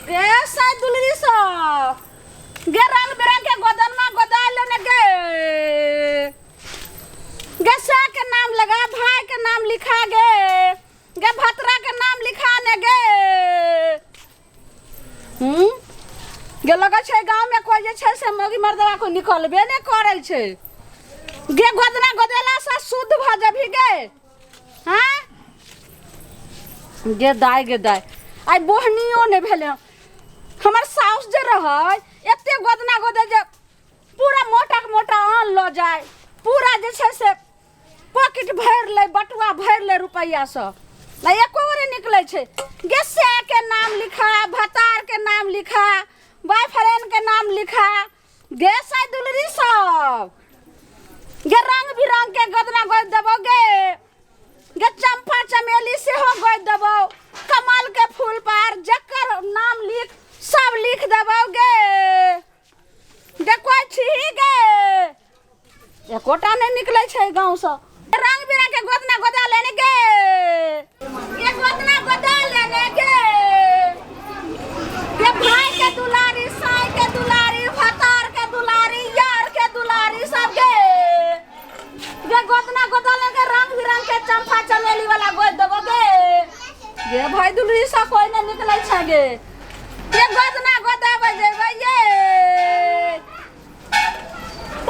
गे साइ दुलरी सब गे रंग बिरंग के गोदनमा गोदाय लेने गे गे सा के नाम लगा भाई के नाम लिखा गे गे भतरा के नाम लिखा ने गे हम्म गे लगै छै गाँव में कोई जे छै से मौगी मर्दवा को निकलबे नहि करै छै गे गोदना गोदेला से शुद्ध भऽ जेबही गे हाँ गे दाय गे दाय आइ बोहनियो नहि भेलै हमर साउस जे रहै एते गोदना गोदे जे पूरा मोटाके मोटा अन्न लऽ जाय पूरा जे छै से पॉकेट भरि लै बटुआ भरि लै रुपैआसँ आ एको गोरे निकलै छै गे के नाम लिखा भतार के नाम लिखा बॉयफ्रेंड के नाम लिखा गे साइ दुलरी सब गे रंग बिरंग के गोदना गोद देबो गे गे चंपा चमेली सेहो गोद देबो कमल के फूल पार जकर नाम लिख सब लिख देबो गे गे कोइ छी गे एकोटा नहि निकलै छै गाँवसँ रंग बिरंग के गोदना गोदा लेने गे ये गोदना गोदा लेने गे ये भाई के दुलारी साई के दुलारी भतार के दुलारी यार के दुलारी सब गे ये गोदना गोदा लेने के रंग बिरंग के चंपा चमेली वाला गोद देबो गे ये भाई दुलारी सब कोई नहीं निकलै छै गे ये गोदना गोदाबै जेबै ये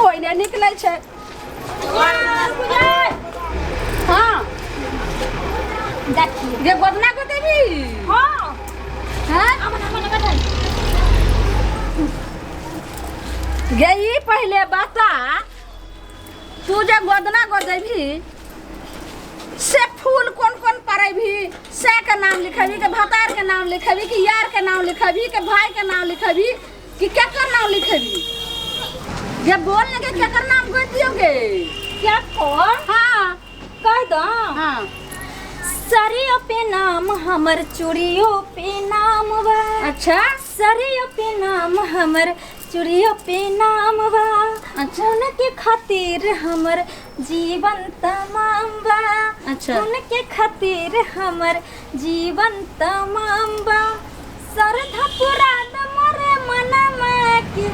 कोई नहि निकलै छै हाँ देखिए गे गोदना को देबी हाँ हाँ अपन अपन बैठल गे ई पहिले बता तू जे गोदना गोदेबी से फूल कोन कोन पड़ेबी से के नाम लिखेबी के भतार के नाम लिखेबी कि यार के नाम लिखेबी के भाई के नाम लिखेबी कि केकर नाम लिखेबी जे बोल ने के केकर नाम गोद दियोगे क्या कौन हाँ कह दो हाँ सरियो पे नाम हमर चूड़ियो पे नाम बा अच्छा सरियो पे नाम हमर चूड़ियो पे नाम बा अच्छा। उनके खातिर हमर जीवन तमाम बा अच्छा। उनके खातिर हमर जीवन तमाम बा श्रद्धा पुरा मोरे मनमा के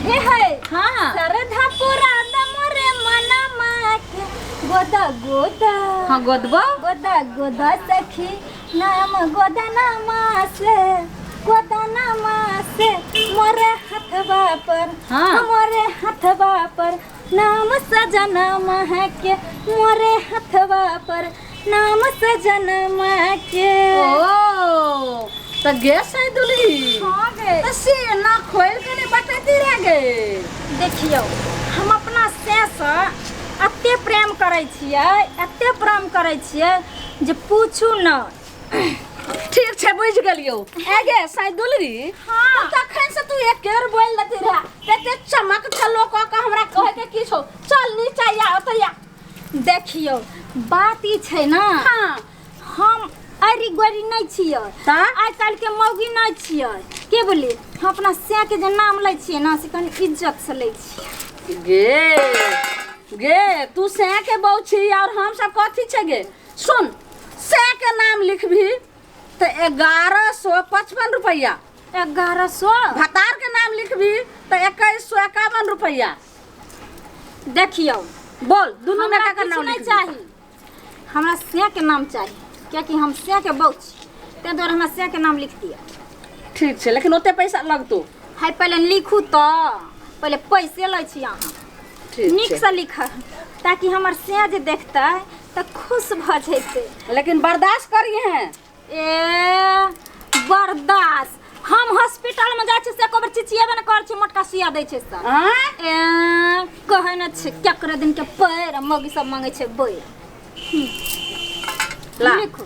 हे हे हाँ श्रद्धा पुरा मोरे मनमा के गोदा गोदा हाँ गोदबो गोदा गोदा सखी नाम गोदा नामा से गोदा नामा से मोरे हथवा पर हाँ। मोरे हथवा पर नाम सजना महके मोरे हथवा पर नाम सजना महके ओ त गैस है दुली हाँ गे त से ना खोल के नहीं बतेती रह गे देखियौ हम अपना सेसँ एते प्रेम करै छियै एते प्रेम करै छियै जे पूछू न ठीक छै बुझि गेलियौ ए गे साई दुलरी हाँ। त तखन से तू एक बेर बोल देती रह एते चमक छलो क के हमरा कहे के की छौ चल नीचा या ओतय या देखियौ बात ई छै ने हाँ हम अरी गोरी नहि छियै ता? आइ काल्हिके मौगी नहि छियै के बोली हम अपना सैके जे नाम लै छियै ने से कनि इज्जतसँ लै छियै गे गे तू सै के बहू छी और हम सब कथी छै गे सुन सै के नाम लिखबी तो 1155 रुपया 1100 भतार के नाम लिखबी तो 2151 रुपया देखियौ बोल दुनू में हमरा केकर किछु नाम नहि लिखबी चाही हमरा सै के नाम चाही कियाकि हम सै के बहू छी ताहि दुआरे हमरा सै के नाम लिख दिअ ठीक छै लेकिन ओते पैसा लगतो हाय पहिले लिखू तऽ पहिले पैसे लै छी अहाँ ठीक छै नीकसँ लिख ताकि हमर सै जे देखतै तऽ खुश भऽ जैतै लेकिन बर्दाश्त करिए हैं ए बर्दाश्त हम हॉस्पिटल में जाइ छी से एको बेर चिचिएबे ने करै छी मोटका सुइया दै छै सब आँय ए कहै ने छै केकरो दिन के पैर आ मौगी सब मांगै छै बैर ला। लिखू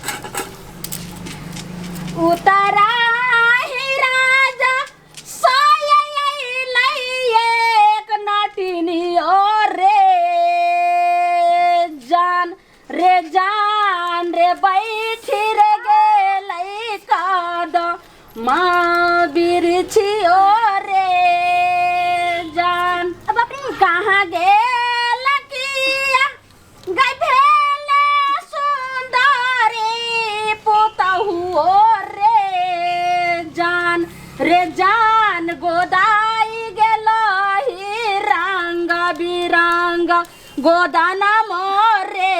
उतरा ही राजा साय एक नटिनी ओ रे जान रे जान रे बैठी रे गेलै कद माँ बिरछी ओ रे जान अब अपनी कहाँ गेल किया गई भेले सुंदरी पुतहु ओ रे जान रे जान गोदाई गेलही रंग बिरंग गोदाना मोरे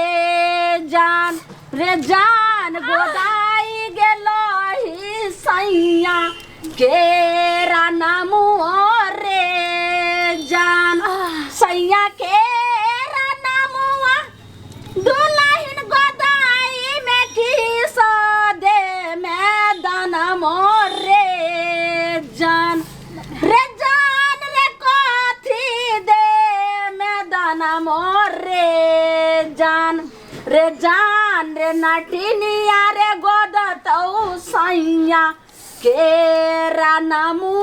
जान रे जान गोदाई गेलही सैया केरा नाम रे जान सैया केरा नामुआ दुलहिन गोदाई में की दे में दाना मोरे जान रे जान रे कथी दे में दाना मोरे जान रे जान रे नटिनिया रे गोदतौ सैया केरा नामु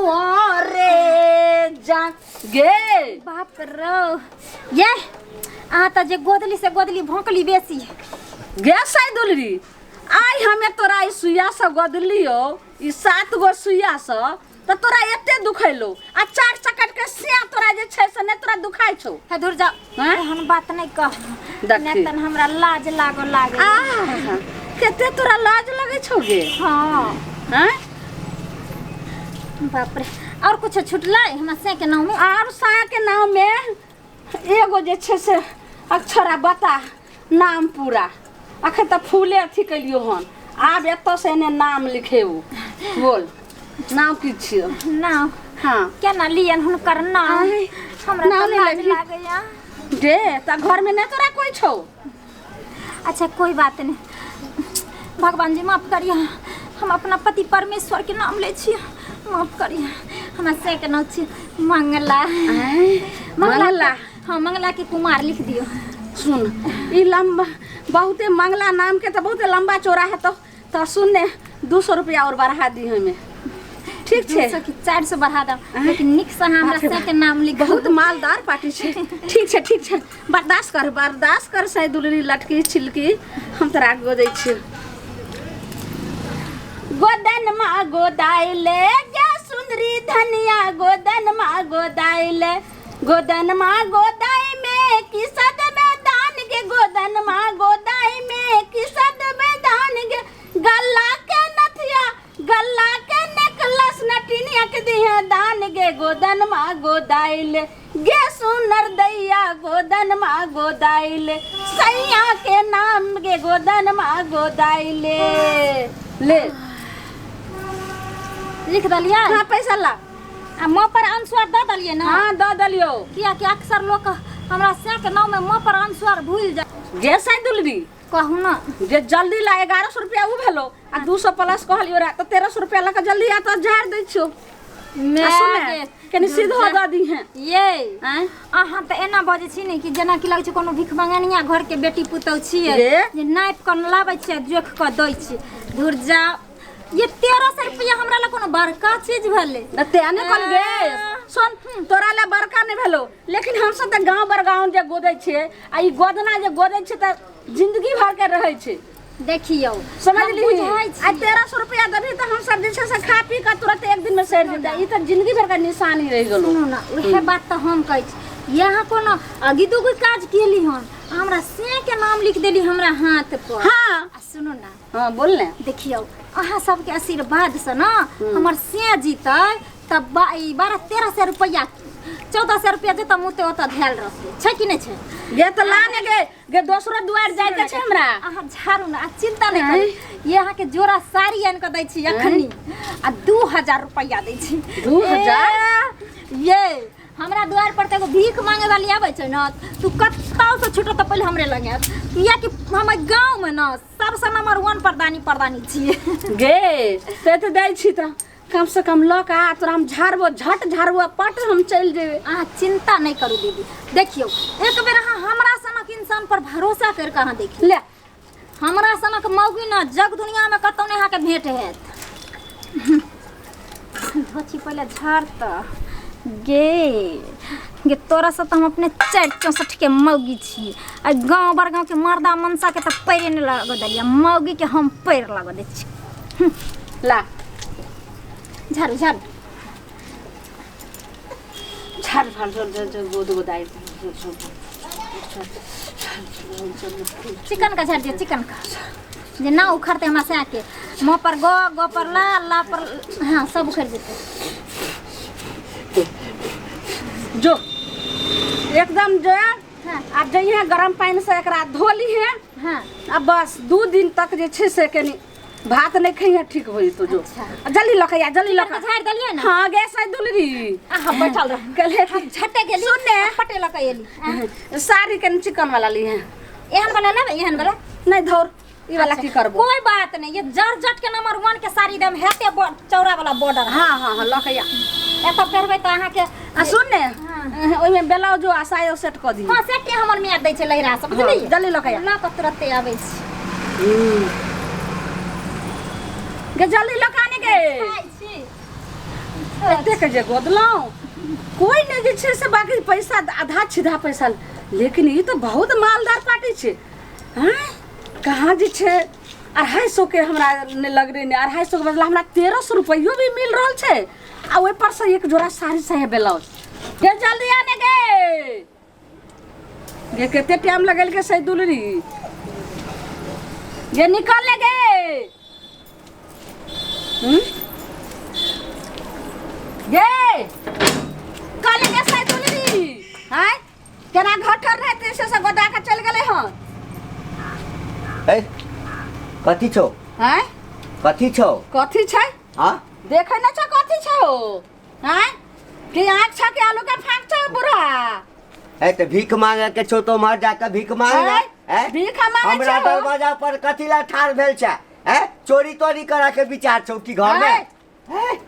रे जान गे। बाप रो ये अहाँ तऽ जे गोदली से गोदली भोंकली बेसी। गे साई दुलरी आइ हमे तोरा ई सुइया से गोदलियो ई 7 गो सुइया से तऽ तोरा एते दुखैलो आ 4 चकट के सिया तोरा जे छै से नहि तोरा दुखाइ छौ। हे दूर जाओ हैं? एहन बात नहीं कह देखी। नहीं तन हमरा लाज लागो लागे। आ कते तोरा लाज लगै छौ गे? हाँ हैं? बाप रे और कुछ छुटलै हमरा से के नाम में? आर सा के नाम में एगो जे छै से अक्षरा बता नाम पूरा अखन तऽ फूले अथी केलियो हन आब एतऽ से एने नाम लिखेबू बोल नाम की छियो? नाम हाँ केना लियन हुनकर नाम? आय, हमरा नाम तऽ नहि लाज लेबही। लागैया। गे तऽ घर में नहि तोरा कोई छौ? अच्छा कोई बात नहीं भगवान जी माफ करिए हम अपना पति परमेश्वर के नाम ले छियै माफ करिए। हमरा से के नाम छी मंगला। मंगला? हाँ मंगला के कुमार लिख दियो। सुन ई लंबा बहुते मंगला नाम के तो बहुते लंबा चौड़ा है तो सुन ने 200 रुपया और बढ़ा दी हमें ठीक छै? 200 की 400 बढ़ा दम लेकिन निक से हमरा बाप रे से के नाम लिख। बहुत मालदार पार्टी छै। ठीक छै ठीक छै बर्दाश्त कर सही दुलरी लटकी छिलकी हम तोरा गोदै छियौ। गोदन मा गोदाइले गे सुंदरी धनिया गोदन मा गोदाइले गोदन मा गोदाई में की सद में दान गे गोदन मा गोदाई में की सद में दान गे गल्ला के नथिया गल्ला के नेकलस नटिनिया के दिहे दान गे गोदन मा गोदाइले गे सुनर दैया गोदन मा गोदाइले सैया के नाम गे गोदन मा गोदाइले। ले लिख दलियै? हाँ पैसा ला। आ मुँह पर अनुस्वार दऽ दलियै ना? हाँ दऽ दलियौ। कियाकि अक्सर लोग हमरा से के नाम में मुँह पर अनुस्वार भूल जाय। गे साई दुलरी कहू ना जे जल्दी ला 1100 रुपया उ भेलो आ 200 प्लस कहलियो रे तऽ 1300 रुपया लऽ कऽ जल्दी आ तऽ झाड़ दै छियौ। आ सुन ने, कनी सीधो दऽ दीहें। ये आँय? अहाँ तऽ एना बजै छी ने कि जेना कि लगै छै कोनो भिख मंगनिया घर के बेटी पुतहु छियै गे? जे नापि कऽ लाबै छियै जोखि कऽ दै छियै। धुर जाओ ये 1300 रुपया हमरा लए कोनो बड़का चीज भेलै। न तें ने कहलियै गे सुन तोरा लए बड़का नहि भेलो लेकिन हमसब तऽ गाँव बड़गाँव जे गोदै छियै आ ई गोदना जे गोदै छियै तऽ जिंदगी भर के रहै छै। देखियौ समझली? हम बुझै आ छियै। 1300 रुपया देबही तऽ हमसब जे छै से खा पी कऽ तुरंत एक दिन में सड़ि जेतै। ई तऽ जिंदगी भर के निशानी रहि गेलौ। सुनू ना उएह बात तऽ हम कहै छी यहाँ कोनो अगी दुगी काज केली हन हमरा से के नाम लिख देली हमरा हाथ पर। हाँ आ सुनू ना हाँ बोल ने। देखियौ अहाँ सबके आशीर्वाद से ना हमर से जीतै तब 1200-1300 रुपया 1400 रुपया जेतै मुँह ओतऽ धयल रहतै छै कि नहि छै? गे तऽ ला ने गे गे दोसरो दुआरि जाइके छै हमरा। अहाँ झाड़ू ना आ चिंता नहि करू ये अहाँके जोड़ा साड़ी आनि कऽ दै छी अखनी आ 2000 रुपया दै छी। 2000? ये हमरा द्वार पर तऽ एगो भीख मांगे वाली आबै छै ने तू कतौ से छूटत तऽ पहिले हमरे लग आयत कियाकि हमर गाँव में ना सबसे नंबर 1 पर दानी परदानी छियै। गे से तऽ दै छी तऽ कम से कम लऽ कऽ आ तोरा हम झाड़बो झट झाड़बो पट हम चलि जेबै। अहाँ चिंता नहि करू दीदी देखियौ एक बेर अहाँ हमरा सनक इंसान पर भरोसा करि कऽ अहाँ देखियौ। ले हमरा सनक मौगी ना जग दुनिया में कतौ नहि अहाँके भेंट हैत। धोची पहिले झाड़ तऽ गे गे तोरा से तऽ हम अपने 464 के मौगी छी आ गाँव बड़गाँव के मर्दा मनसा के तऽ पैरे नहि लगऽ देलियै मौगी के हम पैर लगऽ दै छी। ला झाड़ू झाड़ू झाड़ झाड़ झाड़ झाड़ झाड़ गोद गोदाइ चिकन का झाड़ दियो चिकन का। जे ना उखड़तै हमरा सएहके मुँह पर गो गो पर ला ला पर हाँ सब उखड़ जेतै। जो एकदम जो हाँ। आब जइहे गरम पानि से एकरा धो लीहे। हाँ। आ बस 2 दिन तक जे छै से कनि भात नहीं खइहे, ठीक हो जेतो। जो अच्छा। आ जल्दी लऽ के आ, जल्दी लऽ के। झाड़ि देलियै ने? हाँ, गैस आई दुलरी। अहाँ बैठल रह। कहले कि झटे गेली। सुन ने। पटे लऽ के एली। साड़ी कनि चिकन वाला लीहे। एहन वाला लेबै? एहन वाला नहीं धौर, ई वाला की करबो? कोई बात नहीं, ये जर जट के नंबर 1 के साड़ी दम हेते चौड़ा वाला बॉर्डर। हाँ हाँ हाँ, लऽ के आ। एतऽ पहिरबै तऽ अहाँके आ सुन ने, हाँ। ओहिमे ब्लाउजो आ सायो सेट कऽ दिही। हाँ, सेटे हमर मियाँ दै छै लहिरा सब, बुझलियै? जल्दी लऽ के आ। लऽ कऽ तुरते आबै छी। गे जल्दी लऽ के आने गे। खाइ छी। एते के जे गोदलहुँ कोई नहि जे छै से बाकी पैसा आधा छिधा पैसा, लेकिन ई तऽ बहुत मालदार पार्टी छै। हाँ कहाँ जे छै 250 के हमरा नहि लगलै ने, 250 के बदला हमरा 1300 रुपैयो भी मिल रहल छै आ ओहि पर से एक जोड़ा साड़ी साया ब्लाउज। गे जल्दी आने गे। गे कते टाइम लगल के सही दुलरी। गे निकल ले गे। गे कल गे सही दुलरी। हैं केना घटर रहते से सब गोदा के चल गेलै हन। ए कथी छौ? हैं कथी छौ? कथी छै? हाँ देखै न छ कथी छै हो? हैं कि आँख छ कि आलू के फाँक छ बुढ़ा? ए त भीख मांगे के छौ तो मर जाके भीख मांग ले। हैं? हैं? भीख मांगे हमरा छौ? दरवाजा पर कथी ला ठाढ़ भेल छै? हैं चोरी तोरी करा के विचार छौ की घर में? हैं? हैं?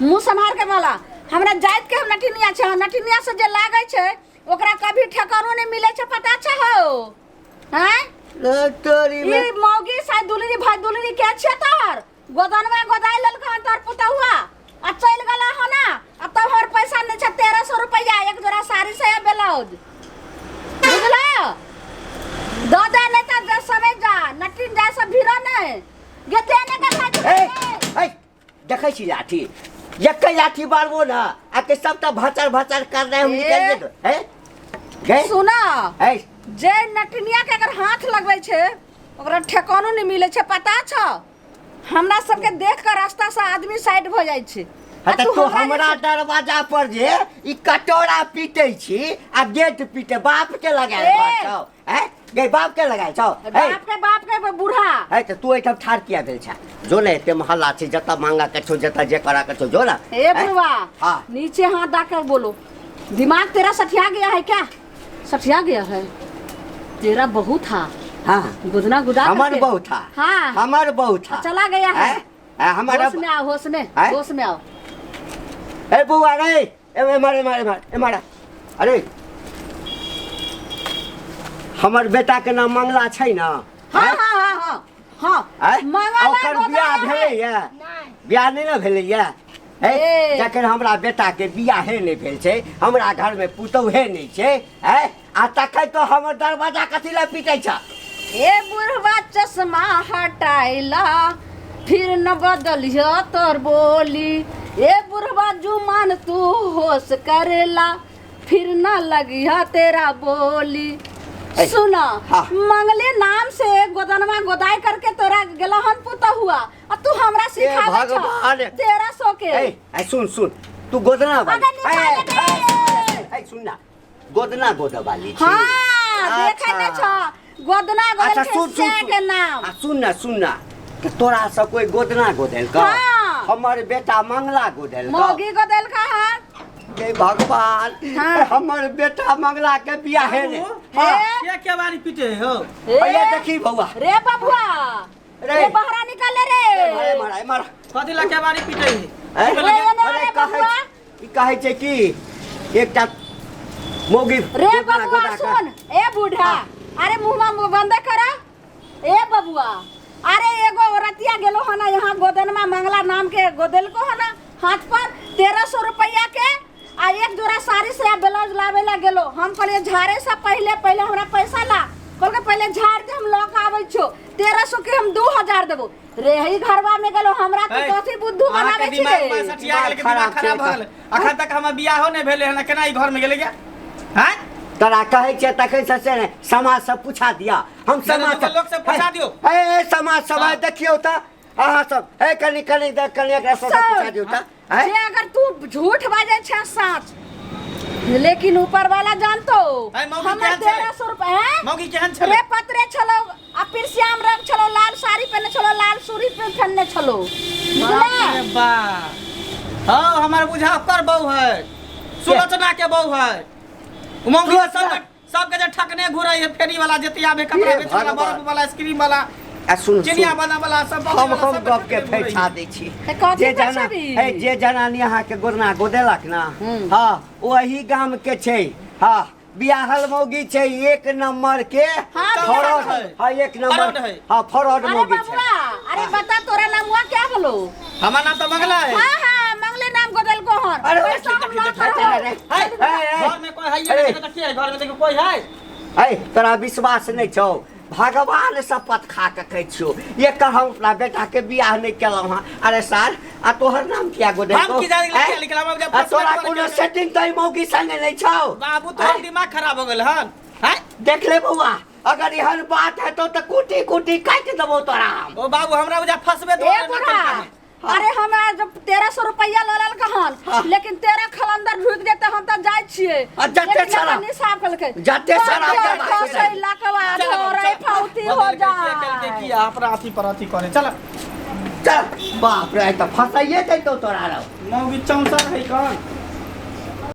मुँह सम्हार के माला, हमरा जाइत के हम नटिनिया छै, नटिनिया से जे लागै छै ओकरा कभी ठेकानो नहीं मिले छै, पता छै हो? हैं? ले तोरी ई में। मौगी साइ दुलरी भाई दुलरी के छै तोहर? गोदनवा गोदाइ लेलक हन तोहर पुतहुआ आ चलि गेला हन ना, आ तब हमर पैसा नहीं छै 1300 रुपैया एक जोड़ा साड़ी से ब्लाउज, बुझला? दऽ दे नहीं तऽ जा समय जा नटिन जा सब भीड़ नहीं गे दे ने के भाई ए, ए, देखै छी लाठी, एकै लाठी मारबो ना आ के सबटा भचर भचर कर रहे हम निकल ए। जेतो। हैं गे सुना ए जे नटिनिया के अगर हाथ लगबै छै ओकरा ठेकानो नहीं मिलै छै, पता छौ? हमरा सबके देख के रास्ता से आदमी साइड भऽ जाइ छै। हाँ, आ तऽ तू हमरा हमरा दरवाजा पर जे ई कटोरा पीटै छी आ गेट पीटे बाप के लगायल ए। छौ? हैं गे बाप के लगायल छौ? हैं? बाप के बाप के बूढ़ा। है तऽ तू एहिठाम ठाढ़ किया भेल छै? जो ने एते मोहल्ला छै, जतऽ मांगा के छौ जतऽ जे करा के छौ जो ना। ए हैं? बुढ़वा, हाँ। नीचे हाथ दा कर बोलो, दिमाग तेरा सठिया गया है क्या? सठिया गया है तेरा बहुत था। हाँ गुदना गुदा हमर करके। बहू था। हाँ। हमर बहू था। चला गया है। हैं? हैं, हमारा होश में आओ, होश में, हैं? होश में आओ। ए बुआ रे, ए ए मारे मारे मारे ए मारा। अरे हमर बेटा के नाम मंगला छै ना? हाँ, हैं? हाँ, हाँ, हाँ, हाँ। हैं? मंगला ओकर गोदा बियाह है। भेलैया? बियाह नहि ने भेलैया? हैं? ए। जखन हमरा बेटा के बियाहे नहि भेल छै, हमरा घर में पुतौहे नहि छै, हैं? आ तखन तो हमर दरवाजा कथी लए पीटै छ? ए बुढ़वा चश्मा हटाइला फिर न बदलियो तोर बोली, ए बुढ़वा जुमान तू होश करेला फिर न लगिया तेरा बोली। ए, सुना हाँ। मंगले नाम से गोदनवा गोदाई करके तोरा गेलहन पुता हुआ आ तू हमरा सिखावे छ भगवान। 1300 के। ए, ए सुन सुन तू गोदना वाली। अगर निकाल ए, दे। ए, ए, सुन ना गोदना गोदा वाली छी। हाँ, देखै नै अच्छा। छ गोदना गोदल अच्छा के सुन सुन से सुन। के नाम। आ सुन ना सुन ना कि तोरा से कोई गोदना गोदेल का? हाँ। हमर बेटा मंगला गोदेल का। मौगी गोदेल का हाँ। हे भगवान, हाँ। हमर बेटा मंगला के बियाहे ने। हे? हाँ। क्या क्या बारी पीटे हो? ए, भैया देखी बउआ। रे बबुआ, रे। रे बहरा निकल ले रे। मारे मारे मारे। कथी ला क्या बारी पीटे है? हैं? रे, रे, अरे रे, कहै बबुआ। ई कहै छै कि एकटा मौगी रे गोदना बबुआ गोदा के- सुन, ए बूढ़ा, अरे मुंह में बंद करा। ए बबुआ, अरे एगो औरतिया गेलो हना यहाँ गोदनमा मंगला नाम के गोदल को हना हाथ पर 1300 रुपया के आ एक जोड़ा साड़ी से ब्लाउज लावे ला गेलो। हम कहलिए झाड़े से पहले पहले हमरा पैसा ला, कहलकै पहले झाड़ दे हम लऽ के आबै छियो, 1300 के हम 2000 देबो। रे ही घरवा में गेलो हमरा तो कथी बुद्धू अहाँके बनाबै छी दिमाग रे। में सठिया गेल के दिमाग खराब खराब भऽ छै। गेल। अखन तक हमर बियाहो नहि भेलै हन, केना ई घर में गेलै गे? हैं? तोरा कहै छियै तखन से से ने समाज से पूछा दिया। हम नहीं, समाज नहीं, लोग से पूछा दियौ। हे समाज सभा हाँ। देखियौ तऽ अहाँ सब हे कनि कनि देख कनि एकरा सब पूछा दियौ तऽ हैं? जे अगर तू झूठ बाजै छै सच लेकिन ऊपर वाला जानतो है, मौगी हमर केहन छलै? 1300 रुपया हैं? मौगी केहन छलै रे पतरे छलो आ फिर श्याम रंग छलो लाल साड़ी पहने छलो लाल सूरी पहनने छलो बाप रे बाप। हाँ हमार बुझा कर बहू है सुलोचना के बहू है मौगी सुलोचना। सब सबके जे ठकने घुरै है फेरी वाला जतिया में कपड़ा हे बेचे वाला भगवान। बर्फ वाला आइसक्रीम वाला आ सुन चिनिया सुन बादाम वाला सब हम वाला हम सब गप के ठकने घुरै है। फैसा दै छी हे, कथी जे जना फैसाबी? हे जे जनानी अहाँके गोदना गोदेलक ना हाँ वही गाम के छै हाँ बियाहल मौगी छै एक नंबर के हाँ, फरौड है। हाँ एक फरौड नंबर है। हाँ फरौड अरे मौगी छै बबुआ अरे बता तोरा नाम हुआ क्या बोलो हमार नाम तो मंगला है हाँ हाँ मंगले नाम गोदल को हन अरे, पैसा हम देखी, ना देखी, करो। अरे, है, है, है। घर में कोई है अरे। नहीं देखिए घर में देखियो कोई है है तोरा विश्वास नहि छौ भगवान शपथ खा के कहै छियौ एकर हम अपना बेटा के बियाह नहि केलहुँ हँ अरे सार आ तोहर नाम किया गोदे हम की जाने लिखा लिखला हम जब आ तोरा कोनो सेटिंग तऽ ई मौगी संगे नहि छौ बाबू तोहर हैं? दिमाग खराब हो गेल हन हैं देख ले बौआ अगर एहन बात हेतौ तऽ कुटी कुटी काटि देबौ तोरा हम ओ बाबू हमरा बुझा फंसबे ए तोहरे बुढ़ा नकल के। अरे हमरा जब 1300 रुपया लऽ लेल हन हाँ। लेकिन 13 खलंदर ढुक जेते हम तऽ जाइ छियै आ जते लेकिन छड़ा- एकर निसाफ केलकै जते छड़ा बड़ जमा खसै छै। लकवा चल बाबू, धरै चल। फौती हो बदल के किया केलकै जाय किया अपना अथी पर अथी करे चल चल बाप रे तऽ फसाइए देतौ तोरा रौ मौगी चौंसर है कौन।